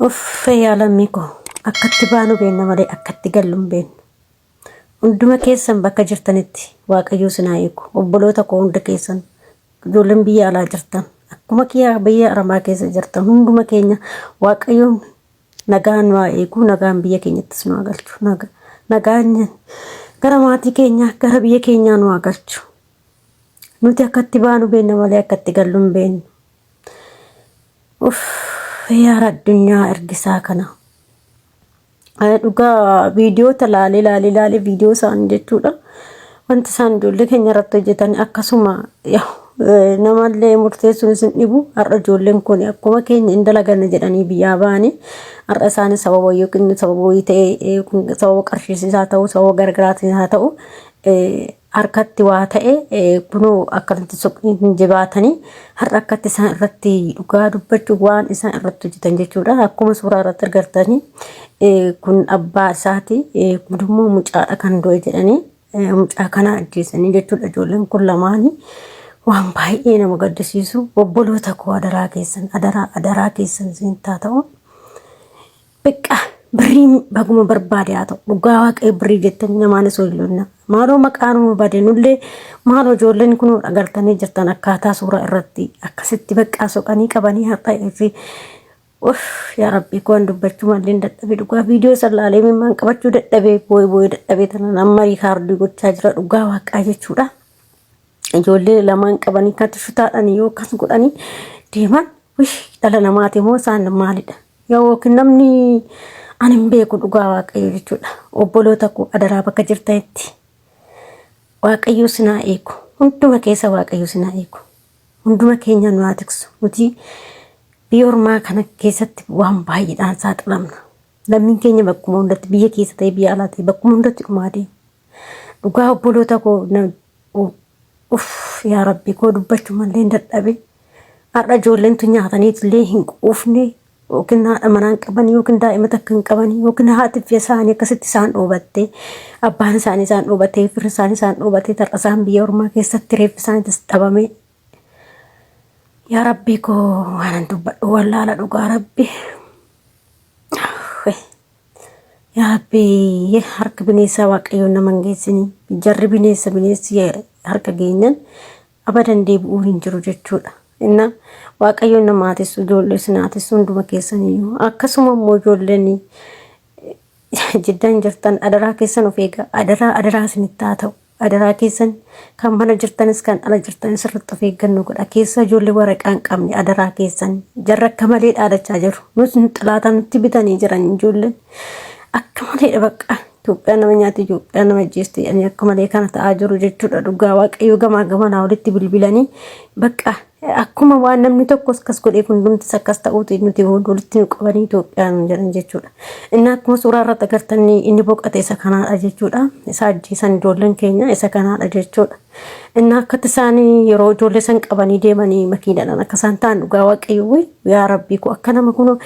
Uffee yaa lammii koo akkatti baanu beenna malee akkatti gallu hin beennu. Hunduma keessan bakka jirtanitti Waaqayyoo isin haa eegu. Obboloota koo hunda keessan ijoolleen biyya alaa jirtan akkuma kiyyaa biyya arabaa keessa jirtan hunduma keenya Waaqayyoon nagaan nu haa eegu nagaan biyya keenyattis nu haa galchu. Nagaan gara maatii keenyaa gara biyya keenyaa nu haa galchu. Nuti akkatti baanu beenna malee akkatti gallu hin beennu. Uff yaa addunyaa ergisaa kana. Dhugaa viidiyoota laalee laalee laalee viidiyoo isaanii jechuudha. Wanti isaan ijoollee keenya irratti hojjetan akkasuma namallee murteessuun isin dhibu har'a ijoolleen kun akkuma keenya hin dalaganne jedhanii biyyaa ba'anii har'a isaanis sababa yookiin sababa wayii ta'e sababa qarshiis haa ta'u sababa garaagaraatiin haa ta'u harkatti waa ta'e kunoo akkanatti soqni hin jabaatanii har'a akkatti isaan irratti dhugaa dubbachuu waan isaan irratti hojjetan jechuudha. Akkuma suuraa irratti argartanii kun abbaa isaati kun immoo mucaadha kan du'e jedhanii mucaa kana ajjeesanii jechuudha. Ijoolleen kun lamaanii waan baay'ee nama gaddisiisu obboloota koo adaraa keessan adaraa adaraa keessan isin taa ta'u. Beqqa birriin baguma barbaade haa ta'u dhugaa waaqayyo birrii jettanii namaan osoo hin lolina. Maaloo maqaa nu bade nullee maaloo ijoolleen kun agartanii jirtan akkaataa suuraa irratti akkasitti beqqaa soqanii qabanii har'a fi uff yaa rabbii koo an dubbachuu malleen dadhabe dhugaa viidiyoo san laalee mimmaan qabachuu dadhabe boo'ee boo'ee dadhabe tanan amma riikaardii gochaa jira dhugaa waaqaa jechuudha. Ijoollee lamaan qabanii kan shutaadhaan yoo akkas godhanii deeman wish dhala namaati moo isaan maalidha? Yookiin namni ani hin beeku dhugaa waaqayyo jechuudha. Obboloota koo adaraa bakka jirtanitti waaqayyo sinaa eegu. Hunduma keessa waaqayyo sinaa eegu. Hunduma keenya nu haa tiksu. Nuti biyya ormaa kana keessatti waan baay'eedhaan saaxilamna. Lammiin keenya bakkuma hundatti biyya keessa ta'e biyya alaa ta'e bakkuma hundatti dhumaa deema. Dhugaa obboloota koo uff yaa rabbi koo dubbachuu mallee hin dadhabe. Har'a ijoolleen tun nyaataniit illee hin quufne yookiin haadha manaa hin qaban yookiin daa'ima takka hin qaban yookiin haati fi isaanii akkasitti isaan dhoobattee abbaan isaanii isaan dhoobatee firri isaanii isaan dhoobatee har'a isaan biyya ormaa keessatti reeffi isaaniitis dhabame. Yaa rabbii koo waanan dubbadhu wallaala dhugaa rabbi. Yaa Rabbi harka bineensaa waaqayyoon nama hin geessini. Jarri bineensa bineensi harka geenyan abadan deebi'uu hin jiru jechuudha. Inna waaqayyoon nama haatissu ijoollee isin haatissu hunduma keessaniyyuu. Akkasuma immoo ijoolleen jiddan jirtan adaraa keessan of eegaa adaraa adaraa isinitti haa ta'u. Adaraa keessan kan mana jirtanis kan ala jirtanis irratti of eeggannoo godha. Keessa ijoollee waraqaa hin qabne adaraa keessan jarra akka malee dhaadachaa jiru. Nus xilaataa nutti bitanii jiran ijoolleen akka maleedha bakka. Itoophiyaa nama nyaate Itoophiyaa nama ajjeeste jedhanii akka malee kana ta'aa jiru jechuudha. Dhugaa waaqayyoo gamaa gamanaa walitti bilbilanii bakka Akkuma waan namni tokkos akkas godhee hundumtis akkas ta'uuti nuti walitti nu qabanii Itoophiyaa nuun jedhan jechuudha. Inni akkuma suuraa irratti agartan inni boqote isa kanaadha jechuudha. Isa ajjeesan ijoolleen keenya isa kanaadha jechuudha. Inni akkatti isaan yeroo ijoollee san qabanii deemanii makiinaadhaan akka isaan ta'an dhugaa waaqayyo yaa rabbii koo akka nama kun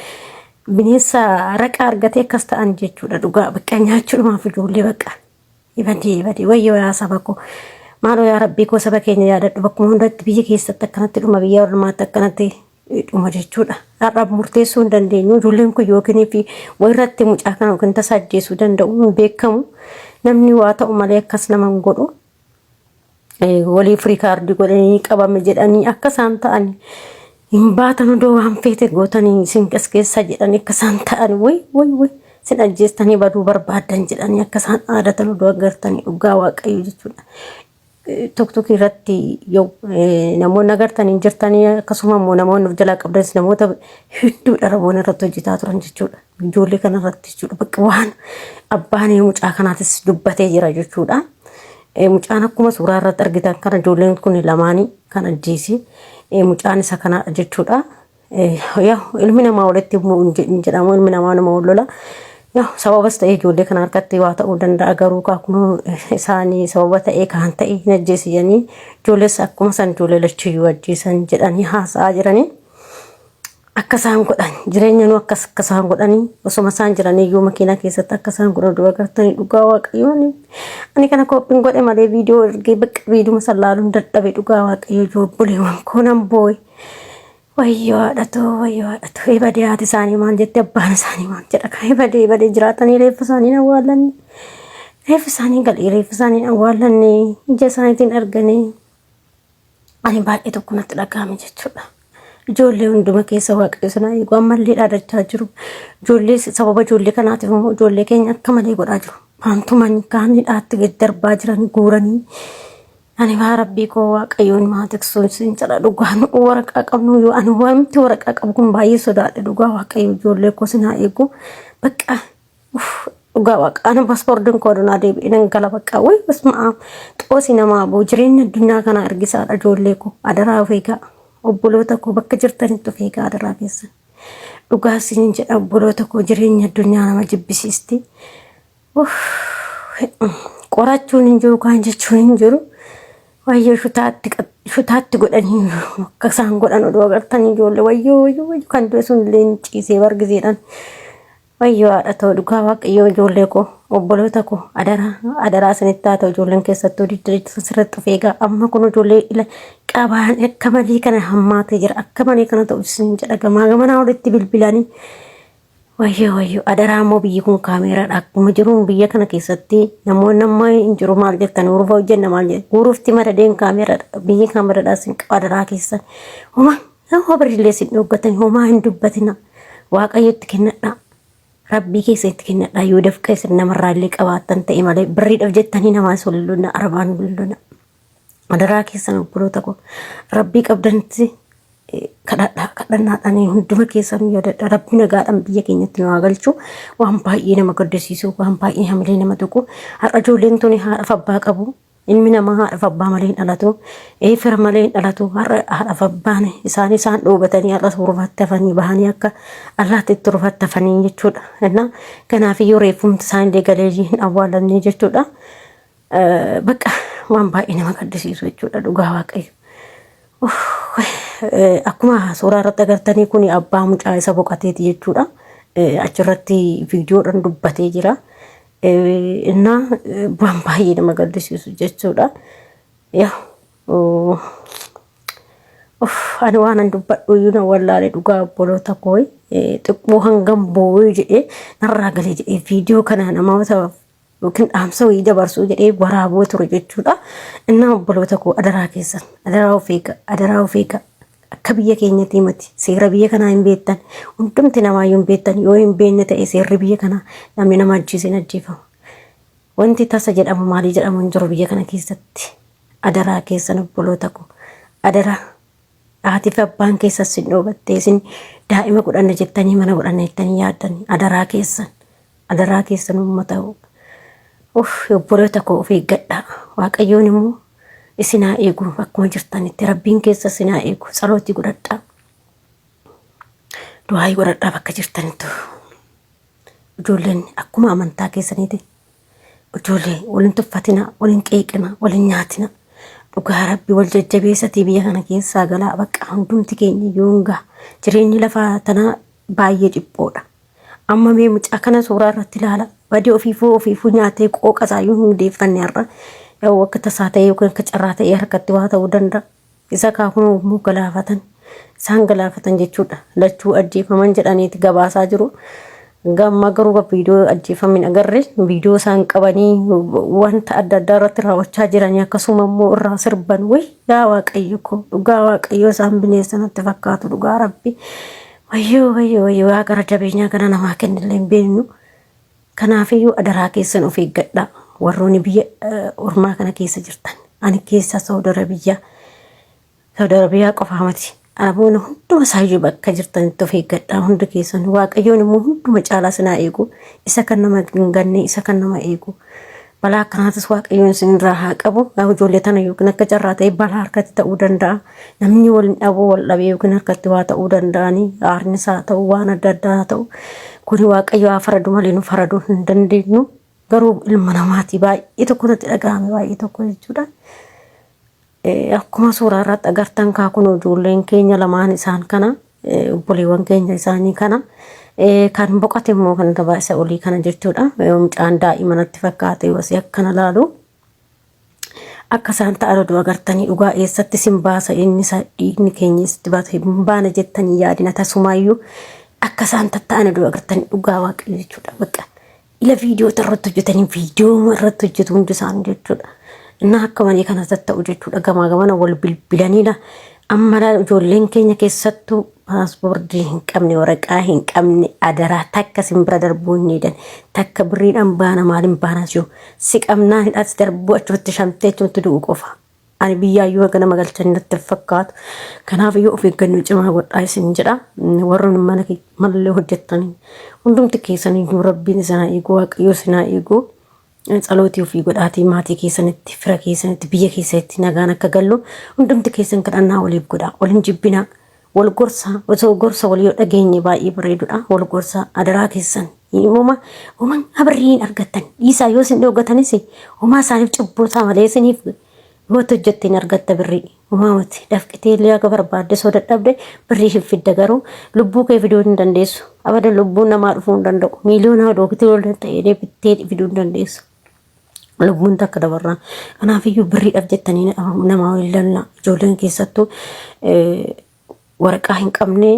bineensa raqa argatee akkas ta'an jechuudha dhugaa bakka nyaachuudhumaaf ijoollee bakka. Ibadee ibadee wayyoo yaa saba koo maaloo yaa rabbii koo saba keenya yaadadhu bakkuma hundatti biyya keessatti akkanatti dhuma biyya ormaatti akkanatti dhuma jechuudha. Har'a murteessuu hin dandeenyu ijoolleen kun yookiin fi wayirratti mucaa kana yookiin tasa ajjeesuu danda'u hin beekamu namni waa ta'u malee akkas nama hin godhu. Walii firii kaardii godhanii qabame jedhanii akka isaan ta'an hin baatan odoo waan feete gootanii isin as keessa jedhanii akka isaan ta'an way way way isin ajjeestanii baduu barbaaddan jedhanii akka isaan aadatan odoo agartanii dhugaa waaqayyo jechuudha. Tokk irratti yoo namoonni agartanii hin jirtanii akkasuma immoo namoonni of jalaa qabdanis namoota hedduudha raboon irratti hojjetaa turan jechuudha. Ijoollee kana irratti jechuudha. Bakka waan abbaan mucaa kanaatis dubbatee jira jechuudha. Mucaan akkuma suuraa irratti argitan kana ijoolleen kun lamaanii kan ajjeese mucaan isa kana jechuudha. Ilmi namaa walitti hin jedhamu ilmi namaa nama wal lola. Sababas ta'ee ijoollee kana harkatti waa ta'uu danda'a garuu kunoo isaanii sababa ta'ee kan ta'e hin ajjeese jedhanii ijoollees akkuma san ijoollee lachuyyuu ajjeesan jedhanii haasa'aa jiranii. Akka isaan godhan jireenya nu akkas akka isaan godhanii osoma isaan jiranii iyyuu makiinaa keessatti akka isaan godhan dura gartanii dhugaa waaqayyoon ani kana kooppiin godhe malee viidiyoo ergee bakka viidiyoo san laaluun dadhabe dhugaa waaqayyo ijoolleewwan koo nan boo'e. Wayyoo haadhatoo wayyoo haadhatoo ebadee haati isaanii maal jette abbaan isaanii maal jedha kan ebadee ebadee jiraatanii reeffa isaanii hin awwaallanne reeffa isaanii galee reeffa isaanii hin awwaallanne ija isaaniitiin arganii ani baay'ee tokko natti dhaga'ame jechuudha. Ijoollee hunduma keessa waaqayyo sana eegu ammallee dhaadachaa jiru. Ijoollee sababa ijoollee kanaatiif immoo ijoollee keenya akka malee godhaa jiru. Paantumanii kaan hidhaatti gad darbaa jiran guuranii Ani maa rabbii koo waaqayyoon maa tiksuun sin jedha dhugaa nu waraqaa qabnu yoo ani wanti waraqaa qabu kun baay'ee sodaadhe dhugaa waaqayyo ijoollee koo sin haa eegu bakka dhugaa waaqa ani paaspoortiin koo dunaa deebi'e nan gala bakka way basma xoosii namaa boo jireenya addunyaa kanaa ergisaadha ijoollee koo adaraa of eegaa obboloota koo bakka jirtanitti of eegaa adaraa keessan dhugaa sin jedha obboloota koo jireenya addunyaa nama jibbisiisti. Qorachuun hin jiru kaan jechuun hin jiru. Wayyoo shutaatti shutaatti godhanii akka isaan godhan oduu agartanii ijoollee wayyoo wayyoo wayyoo kan du'e sun illee hin ciisee bargizeedhaan. Wayyoo haadha ta'u dhugaa waaqayyoo ijoollee koo obboloota koo adaraa adaraa isinitti haa ta'u ijoolleen keessattuu didda sirriitti of eegaa amma kun ijoollee ila qabaan akka malee kana hammaatee jira akka malee kana ta'u isin jedha gamaa gamanaa walitti bilbilanii. Wayyoo wayyoo adaraa immoo biyyi kun kaameeraadha akkuma jiruun biyya kana keessatti namoonni amma hin jiru maal jettan hurufa hojjenna maal jettan hurufti madadeen kaameeraadha biyyi kaameeraadha sin qaba adaraa keessan homaa nama birrillee sin dhoggatan homaa hin dubbatina waaqayyotti kennadha rabbii keessa itti kennadha yoo dafqa isin namarraa illee qabaattan ta'e malee birriidhaaf jettanii namaas wal loluna arabaan wal loluna adaraa keessan obboloota koo rabbii qabdanitti kadhadhaa kadhannaadhaan hunduma keessan yaadadha rabbi nagaadhaan biyya keenyatti nu haa galchu waan baay'ee nama gaddisiisu waan baay'ee hamilee nama tuqu har'a ijoolleen tuni haadhaaf abbaa qabu ilmi namaa haadhaaf abbaa malee hin dhalatu fira malee hin dhalatu har'a haadhaaf abbaan isaanii isaan dhoobatanii har'a suurfaatti hafanii bahanii akka allaatti itti rufatti hafanii jechuudha kanaafiyyuu reeffumti isaanii galee hin awwaalamne jechuudha. Bakka waan baay'ee nama gaddisiisu jechuudha dhugaa waaqayyo. Akkuma suuraa irratti agartanii kun abbaa mucaa isa boqateeti jechuudha. Achirratti viidiyoodhaan dubbatee jira. Innaa waan baay'ee nama gaddisiisu jechuudha. Yaa ani waan an dubbadhu iyyuu na wallaale dhugaa obboloota koo xiqqoo hangam boo'ee jedhee narraa galee jedhee viidiyoo kana namoota yookiin dhaamsa wayii dabarsuu jedhee waraaboo ture jechuudha. Innaa obboloota koo adaraa keessan adaraa of eega adaraa of eega akka biyya keenyatii miti seera biyya kanaa hin beektan hundumti namaayyuu hin beektan yoo hin beekne ta'e seerri biyya kanaa namni nama ajjeese hin ajjeefama. Wanti tasa jedhamu maalii jedhamu hin jiru biyya kana keessatti adaraa keessan obboloota koo adaraa haati fi abbaan keessan sin dhoobattee isin daa'ima godhanna jettanii mana godhanna jettanii yaaddanii adaraa keessan Adaraa keessan uummata uff obboloota koo of eeggadhaa. Waaqayyoon immoo isin haa eegu akkuma jirtanitti rabbiin keessa isin haa eegu tsalootii godhadhaa. Du'aayii godhadhaa bakka jirtanitti. Ijoolleen akkuma amantaa keessaniiti. Ijoollee wal hin tuffatina, wal hin qeeqina, wal hin nyaatina. Dhugaa rabbi wal jajjabeessatii biyya kana keessaa galaa bakka hundumti keenya yoongaa jireenyi lafaa tanaa baay'ee dhiphoodha. Amma mee mucaa kana suuraa irratti ilaala. Badii ofiifuu ofiifuu nyaatee qooqa isaayyuu hin deeffanne har'a. Yoo akka tasaa ta'e yookiin akka carraa ta'e harkatti waa ta'uu danda'a. Isa kaakunuu immoo galaafatan. Isaan galaafatan jechuudha. Lachuu ajjeefaman jedhaniiti gabaasaa jiru. Hanga ammaa garuu viidiyoo ajjeefame hin agarre. Viidiyoo isaan qabanii wanta adda addaa irratti raawwachaa jiranii akkasuma immoo irraa sirban. Wayi yaa waaqayyo koo dhugaa waaqayyo isaan bineensa natti fakkaatu dhugaa rabbi. Wayyoo wayyoo wayyoo yaa gara jabeenyaa gara namaa kennillee hin beeknu. Kanaafiyyuu adaraa keessan of eeggadhaa. Warroonni biyya ormaa kana keessa jirtan. Ani keessa Saudi Arabiyaa. Saudi Arabiyaa qofaa miti. Araboonni hunduma isaayyuu bakka jirtanitti of eeggadhaa hundi keessan. Waaqayyoon immoo hunduma caalaa sinaa eegu. Isa kan nama hin ganne isa kan nama eegu. Balaa akkanaatis Waaqayyoon isinirraa haa qabu. Yaa ijoollee tana yookiin akka carraa ta'e balaa harkatti ta'uu danda'a. Namni wal dhabuu wal dhabee yookiin harkatti waa ta'uu danda'anii aarnis haa ta'u waan adda addaa haa ta'u. Kuni Waaqayyo haa faradu malee nu faraduu hin dandeenyu. Garuu ilma namaati baay'ee tokko natti dhaga'ame baay'ee tokko jechuudha. Akkuma suuraa irratti agartan kaa kun ijoolleen keenya lamaan isaan kana obboleewwan keenya isaanii kana kan boqote immoo kan gabaa isa olii kana jechuudha. Mucaan daa'ima natti fakkaate yoo asii akkana laalu. Akka isaan ta'an oduu agartanii dhugaa eessatti isin baasa inni isa dhiigni keenya eessatti baasa hin baana jettanii yaadina tasumaayyuu akka isaan tatta'an oduu agartanii dhugaa waaqayyo jechuudha. Bakka ila viidiyoo irratti hojjetanii viidiyoo irratti hojjetu hundi isaanii jechuudha. Innaa akka malee kana tatta'u jechuudha. Gamaa gamana wal bilbilaniidha. Amma laal ijoolleen keenya keessattuu paaspoortii hin qabne waraqaa hin qabne adaraa takka sin bira darbuu hin heedan takka birriidhaan baana maaliin baana jiru si qabnaan hidhaas darbuu achumatti shamtee achumatti du'u qofa. Ani biyyaayyuu haga nama galchan natti hin fakkaatu. Kanaaf iyyuu of eeggannoo cimaa godhaa isin jedha. Warroonni mana malallee hojjettanii hundumti keessan iyyuu rabbiin isin haa eegu waaqayyoo isin haa eegu. Tsalootii ofii godhaatii maatii keessanitti fira keessanitti biyya keessanitti nagaan akka gallu hundumti keessan kadhannaa waliif godhaa. Wal hin jibbinaa. Wal gorsaa osoo gorsa wal yoo dhageenye baay'ee bareedudha. Wal gorsaa adaraa keessan. Uuma uuman abirrii hin argattan. Dhiisaa yoo isin dhoogatanis homaa isaaniif cubbuu isaa malee isiniif yoo itti hojjette hin argatta birrii. Homaa miti. Dafqitee illee akka barbaadde soo dadhabde birrii hin fidda garuu lubbuu kee fiduu hin dandeessu. Abadan lubbuun namaa dhufuu hin danda'u. Miiliyoona dookitee ol ta'ee bittee fiduu hin dandeessu. Lubbuun takka dabarraan. Kanaafiyyuu birriidhaaf jettanii namaa waliin lallaa. Ijoolleen keessattuu waraqaa hin qabne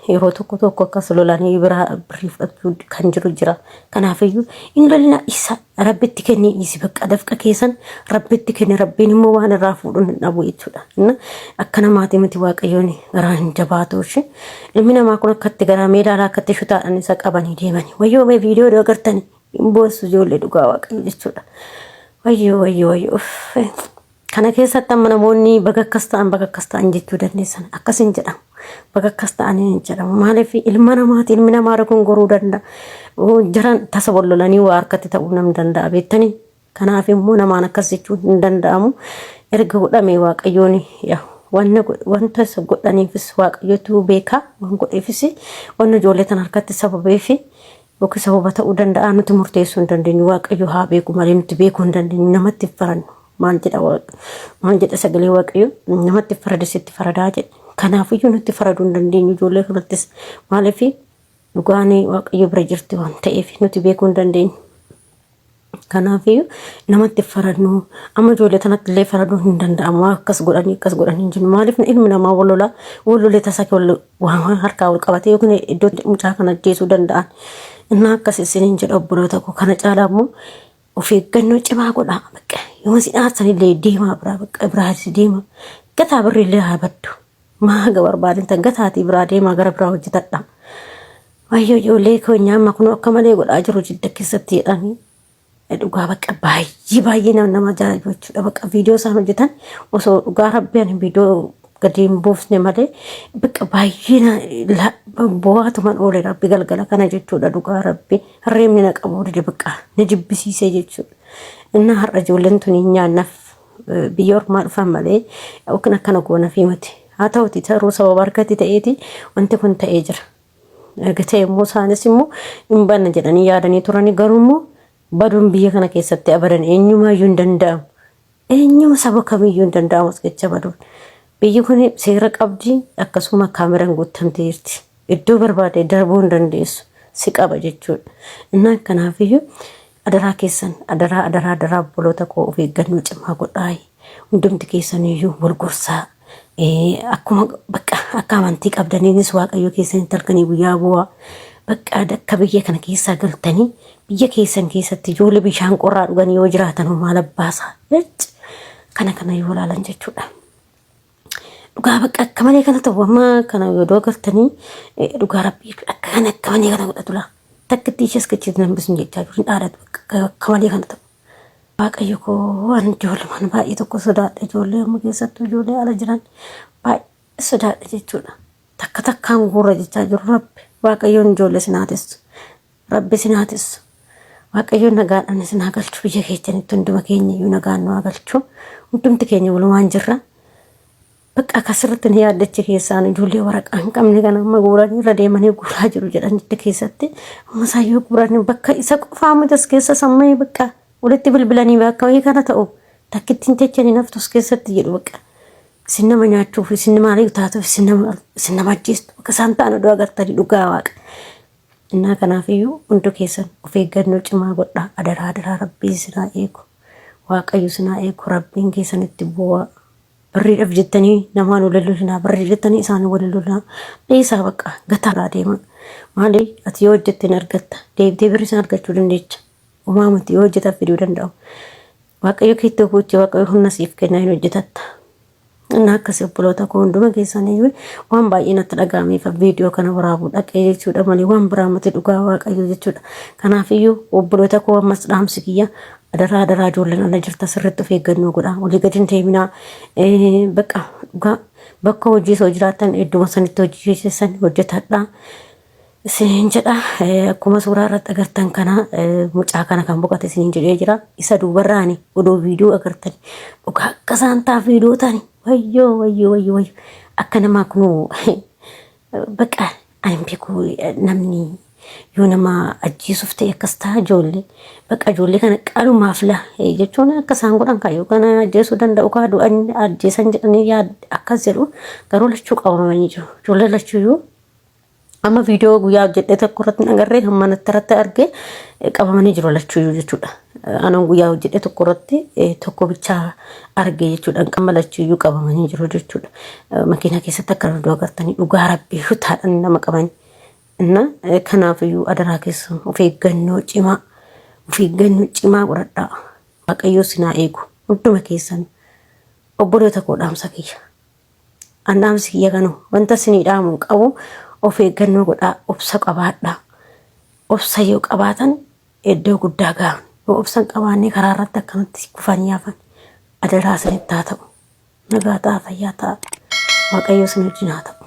yeroo tokko tokko akkas lolanii biraa birrii fudhachuu kan jiru jira. Kanaafiyyuu hin lolina isa rabbitti kenni isi bakka dafqa keessan rabbitti kenni rabbiin immoo waan irraa fuudhu hin dhabu jechuudha. Akka namaati miti waaqayyoon garaa hin jabaatu ishee. Ilmi namaa kun akkatti garaa meelaalaa akkatti shutaadhaan isa qabanii deemanii. Wayyoo mee viidiyoo agartanii hin boossu ijoollee dhugaa waaqayyo jechuudha. Wayyoo wayyoo wayyoo. Uff. Kana keessatti amma namoonni baga akkas ta'an baga akkas ta'an jechuu dandeessan. Akkas hin jedhamu. Baga akkas ta'an hin jedhamu. Maaliif ilma namaati ilmi namaa dogongoruu danda'a. Jaran tasa wal lolanii waa harkatti ta'uu nam danda'a beektanii. Kanaaf immoo namaan akkas jechuun hin danda'amu. Erga godhame waaqayyoon yaa wanna wanta isa godhaniifis waaqayyotu beeka waan godheefis wanna ijoollee tan harkatti sababeefi yookiin sababa ta'uu danda'a nuti murteessuu hin dandeenyu waaqayyo haa beeku malee nuti beekuu hin dandeenyu namatti hin farannu maal jedha maal jedha sagalee waaqayyo namatti farada sitti faradaa jedhe kanaafiyyuu nutti faraduu hin dandeenyu ijoollee kanattis maaliif dhugaan waaqayyo bira jirti waan ta'eef nuti beekuu hin dandeenyu. Kanaafiyyuu namatti faradnu amma ijoollee tanatti illee faraduu hin danda'amu akkas godhanii akkas godhanii hin jennu maaliif ilmi namaa wal lolaa wal lolee tasa wal waan harkaa wal qabatee yookiin iddoo mucaa kana ajjeesuu danda'an innaa akkas isiniin jedha obboloota koo kana caalaa immoo of eeggannoo cimaa godhaa bakka yoo isin aarsan illee deemaa biraa bakka biraa deema gataa birri illee haa baddu maa haga barbaadan tan gataatii biraa deemaa gara biraa hojjetadha. Wayyoo ijoollee keenya amma kun akka malee godhaa jiru jidda keessatti jedhanii dhugaa bakka baay'ee baay'ee nama ajaa'ibu jechuudha bakka viidiyoo isaan hojjetan osoo dhugaa rabbi ani viidiyoo gadi hin buufne malee bakka baay'ee bo'aatuman oole rabbi galgala kana jechuudha dhugaa rabbi reemni na qabuu dide bakka na jibbisiisee jechuudha. Innaa har'a ijoolleen tun hin nyaannaaf biyya ormaa dhufan malee yookiin akkana goona fi miti. Haa ta'uti taruu sababa harkatti ta'eeti wanti kun ta'ee jira. Erga ta'e immoo isaanis immoo hin banna jedhanii yaadanii turanii garuu immoo baduun biyya kana keessatti abadan eenyumaayyuu hin danda'amu. Eenyuma saba kamiyyuu hin danda'amu as keessa baduun. Biyyi kun seera qabdi akkasuma kaameraan guutamtee jirti. Iddoo barbaade darbuu hin dandeessu. Si qaba jechuudha. Innaan kanaafiyyuu adaraa keessan adaraa adaraa adaraa obboloota koo of eeggannoo cimaa godhaa. Hundumti keessaniyyuu wal gorsaa. Akkuma bakka akka amantii qabdaniinis waaqayyo keessanitti halkanii guyyaa bu'aa. Bakka akka biyya kana keessaa galtanii biyya keessan keessatti ijoollee bishaan qorraa dhugan yoo jiraatan maal abbaasaa. Kana kana yoo ilaalan jechuudha. Dhugaa bakka akka malee kana ta'u amma kana yoo agartanii dhugaa rabbii akka kana akka malee kana godhatu laa. Takkitti ishees kechitti nambisnu jechaa jiru hin dhaadatu akka malee kana ta'u. Waaqayyo koo waan ijoollumaan baay'ee tokko sodaadha ijoollee amma keessattuu ijoollee ala jiran baay'ee sodaadha jechuudha. Takka takkaan guurra jechaa jiru rabbi waaqayyoon ijoollee sinaa tissu rabbi sinaa tissu waaqayyoon nagaadhaan isin haa galchu biyya keessanitti hunduma keenya iyyuu nagaan nu haa galchu hundumti keenya walumaan jirra. Bakka akkasirratti ni yaaddachi keessaan ijoollee waraqaa hin qabne kana amma guuranii irra deemanii guuraa jiru jedhan jidda keessatti amma isaan yoo guuranii bakka isa qofaa miti as keessa sammee bakka walitti bilbilanii bakka wayii kana ta'u takkittiin techanii naftu as keessatti jedhu bakka isin nama nyaachuuf isin maaliif taatuuf isin nama isin nama ajjeestu bakka isaan ta'an oduu agartanii dhugaa waaqa. Innaa kanaafiyyuu hundi keessan of eeggannoo cimaa godhaa adaraa adaraa rabbii isin haa eegu. Waaqayyo isin haa eegu rabbiin keessanitti bu'aa. Birriidhaaf jettanii namaan wal lolinaa birriidhaaf jettanii isaan wal lolinaa dhiisaa bakka gataa irraa deema. Maali ati yoo hojjette hin argatta deebitee birrii sana argachuu dandeecha. Homaa miti yoo hojjetan fiduu danda'u. Waaqayyo keetti ofuuchi waaqayyo humna siif kenna hin hojjetatta. Inni akkasii obboloota koo hunduma keessaniyyuu waan baay'ee natti dhaga'ameef viidiyoo kana waraabuu dhaqee jechuudha malee waan biraa miti dhugaa waaqayyo jechuudha. Kanaafiyyuu obboloota koo ammas dhaamsi kiyya adaraa adaraa ijoolleen ala jirta sirriitti of eeggannoo godhaa walii gadi hin deeminaa bakka dhugaa bakka hojii osoo jiraattan idduma sanitti hojii keessan hojjetadhaa. Isiniin jedha akkuma suuraa irratti agartan kana mucaa kana kan boqote isiniin jedhee jira. Isa duubarraani odoo viidiyoo agartan dhugaa akka isaan ta'a viidiyoo ta'ani wayyoo wayyoo wayyoo wayyoo akka namaa kunoo baqa ani hin beeku namni yoo nama ajjeesuuf ta'e akkas ta'a ijoollee baqa ijoollee kana qalumaaf la jechuun akka isaan godhan kaa yookaan ajjeesuu danda'u kaa du'an ajjeesan jedhanii yaad akkas jedhu garuu lachuu qabamanii jiru ijoollee lachuuyyuu Amma viidiyoo guyyaa hojjedhe tokko irratti hin agarree hamma natti irratti arge qabamanii jiru lachuuyyuu jechuudha. Anan guyyaa hojjedhe tokko irratti tokko bichaa arge jechuudha. Amma lachuuyyuu qabamanii jiru jechuudha. Makiinaa keessatti akka iddoo agartanii dhugaa rabbii hutaadhaan nama qabani. Inna kanaafiyyuu adaraa keessan of eeggannoo cimaa of eeggannoo cimaa godhadhaa. Waaqayyoo sinaa eegu hunduma keessan obboloota koo dhaamsa kiyya. An dhaamsi kiyya kanu wanta isinii dhaamu hin qabu of eeggannoo godhaa obsa qabaadhaa. Obsa yoo qabaatan iddoo guddaa gahan. Yoo obsa hin qabaanne karaa irratti akkanatti kufanii hafan. Adaraa isinitti haa ta'u. Nagaa ta'a fayyaa ta'a. Waaqayyo isin wajjin haa ta'u.